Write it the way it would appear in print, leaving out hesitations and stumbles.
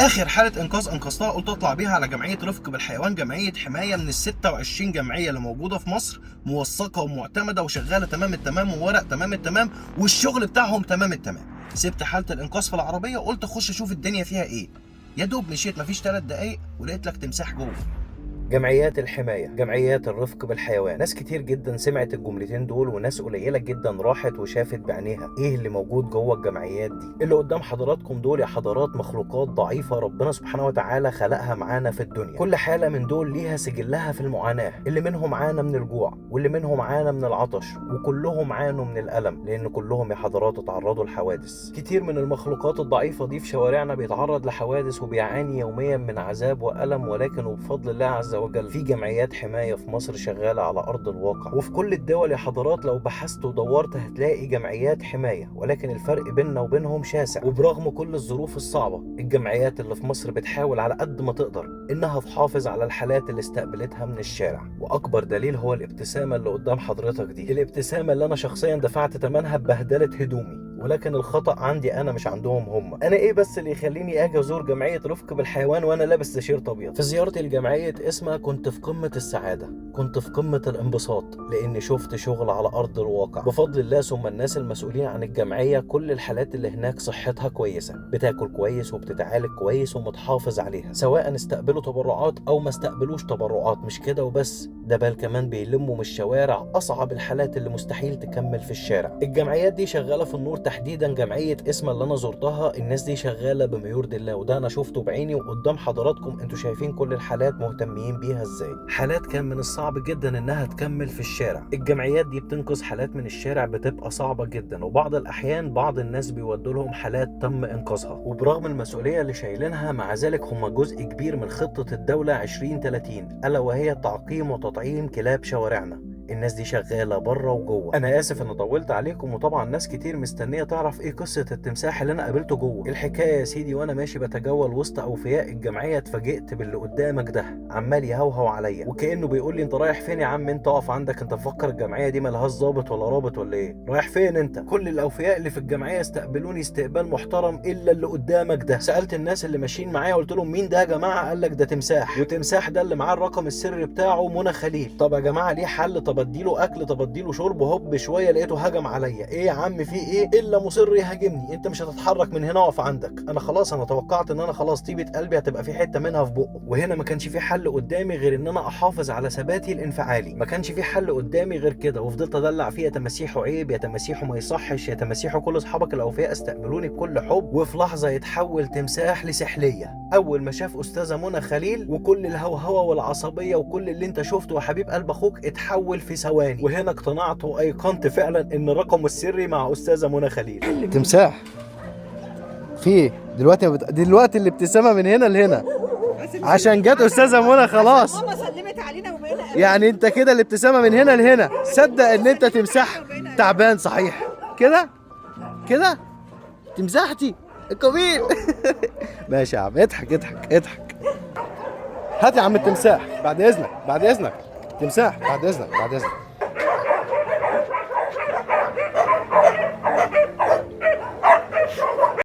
اخر حاله انقاذ انقذتها قلت اطلع بيها على جمعية رفق بالحيوان، جمعية حماية من ال 26 جمعية اللي موجودة في مصر، موثقة ومعتمده وشغالة تمام التمام، وورق تمام التمام، والشغل بتاعهم تمام التمام. سبت حاله الانقاذ في العربية وقلت اخش اشوف الدنيا فيها ايه. يا دوب مشيت مفيش 3 دقايق ولقيت لك تمساح جوه. جمعيات الحماية، جمعيات الرفق بالحيوان، ناس كتير جدا سمعت الجملتين دول وناس قليلة جدا راحت وشافت بعينيها ايه اللي موجود جوه الجمعيات دي. اللي قدام حضراتكم دول يا حضرات مخلوقات ضعيفة ربنا سبحانه وتعالى خلقها معانا في الدنيا. كل حالة من دول ليها سجلها في المعاناة، اللي منهم عانى من الجوع، واللي منهم عانى من العطش، وكلهم عانوا من الألم، لأن كلهم يا حضرات اتعرضوا لحوادث. كتير من المخلوقات الضعيفة دي في شوارعنا بيتعرض لحوادث وبيعاني يوميا من عذاب وألم، ولكن وبفضل الله عز وجل في جمعيات حماية في مصر شغالة على أرض الواقع. وفي كل الدول يا حضرات لو بحثت ودورت هتلاقي جمعيات حماية، ولكن الفرق بيننا وبينهم شاسع. وبرغم كل الظروف الصعبة الجمعيات اللي في مصر بتحاول على قد ما تقدر إنها تحافظ على الحالات اللي استقبلتها من الشارع. وأكبر دليل هو الابتسامة اللي قدام حضرتك دي، الابتسامة اللي أنا شخصيا دفعت ثمنها ببهدلة هدومي، ولكن الخطأ عندي أنا مش عندهم هم. أنا إيه بس اللي يخليني أجي أزور جمعية رفق بالحيوان وأنا لابس تيشيرت أبيض؟ في زيارتي لجمعية اسمها كنت في قمة السعادة، كنت في قمة الانبساط، لأني شفت شغل على أرض الواقع بفضل الله ثم الناس المسؤولين عن الجمعية. كل الحالات اللي هناك صحتها كويسة، بتاكل كويس وبتتعالج كويس ومتحافظ عليها، سواء استقبلوا تبرعات أو ما استقبلوش تبرعات. مش كده وبس، ده بل كمان بيلموا من الشوارع أصعب الحالات اللي مستحيل تكمل في الشارع. الجمعيات دي شغالة في النور، تحديدا جمعية اسمها اللي أنا زرتها، الناس دي شغالة بما يرضي الله، وده أنا شفته بعيني وقدام حضراتكم. انتوا شايفين كل الحالات مهتمين بيها ازاي. حالات كان من الصعب جدا انها تكمل في الشارع. الجمعيات دي بتنقذ حالات من الشارع بتبقى صعبة جدا، وبعض الأحيان بعض الناس بيودوا لهم حالات تم إنقاذها. وبرغم المسؤولية اللي شايلينها مع ذلك هم جزء كبير من خطة الدولة 2030، ألا وهي تعقيم وتطعيم كلاب شوارعنا. الناس دي شغالة بره وجوه. انا اسف ان طولت عليكم، وطبعا ناس كتير مستنيه تعرف ايه قصة التمساح اللي انا قابلته جوه. الحكاية يا سيدي، وانا ماشي بتجول وسط اوفياء الجمعية اتفاجئت باللي قدامك ده عمال يهوهو عليا، وكانه بيقول لي انت رايح فين يا عم؟ انت اقف عندك، انت مفكر الجمعية دي مالهاش ظابط ولا رابط ولا ايه؟ رايح فين انت؟ كل الاوفياء اللي في الجمعية استقبلوني استقبال محترم الا اللي قدامك ده. سالت الناس اللي ماشيين معايا قلت لهم مين ده يا جماعة؟ قال لك ده تمساح، وتمساح ده اللي معاه الرقم السري بتاعه منى خليل. طب يا جماعة ليه حل؟ طب اديله اكل، طب اديله شرب. هوب شوية لقيته هجم عليا. ايه يا عم في ايه؟ الا مصر يهاجمني، انت مش هتتحرك من هنا، اقف عندك. انا خلاص، انا توقعت ان انا خلاص طيبة قلبي هتبقى في حتة منها في بقه، وهنا ما كانش في حل قدامي غير ان انا احافظ على ثباتي الانفعالي، ما كانش في حل قدامي غير كده. وفضلت ادلع فيه، يا تماسيحه عيب، يا تماسيحه ما يصحش، يا تماسيحه كل اصحابك الاوفياء استقبلوني بكل حب. وفي لحظة يتحول تمساح لسحليه اول ما شاف استاذه منى خليل، وكل الهوهوه والعصبية وكل اللي انت شفته يا حبيب قلب اخوك اتحول في ثواني. وهنا اقتنعت وايقنت فعلا ان رقمه السري مع استاذه منى خليل. تمساح في ايه دلوقتي؟ دلوقتي الابتسامة من هنا لهنا عشان جت استاذه منى خلاص. ماما سلمت علينا وبقينا يعني انت كده الابتسامة من هنا لهنا. صدق ان انت تمساح تعبان صحيح كده كده، تمساحتي القبيل. ماشي يا عم، اضحك اضحك اضحك. هات يا عم التمساح بعد اذنك، بعد اذنك تمساح، بعد اذنك، بعد اذنك.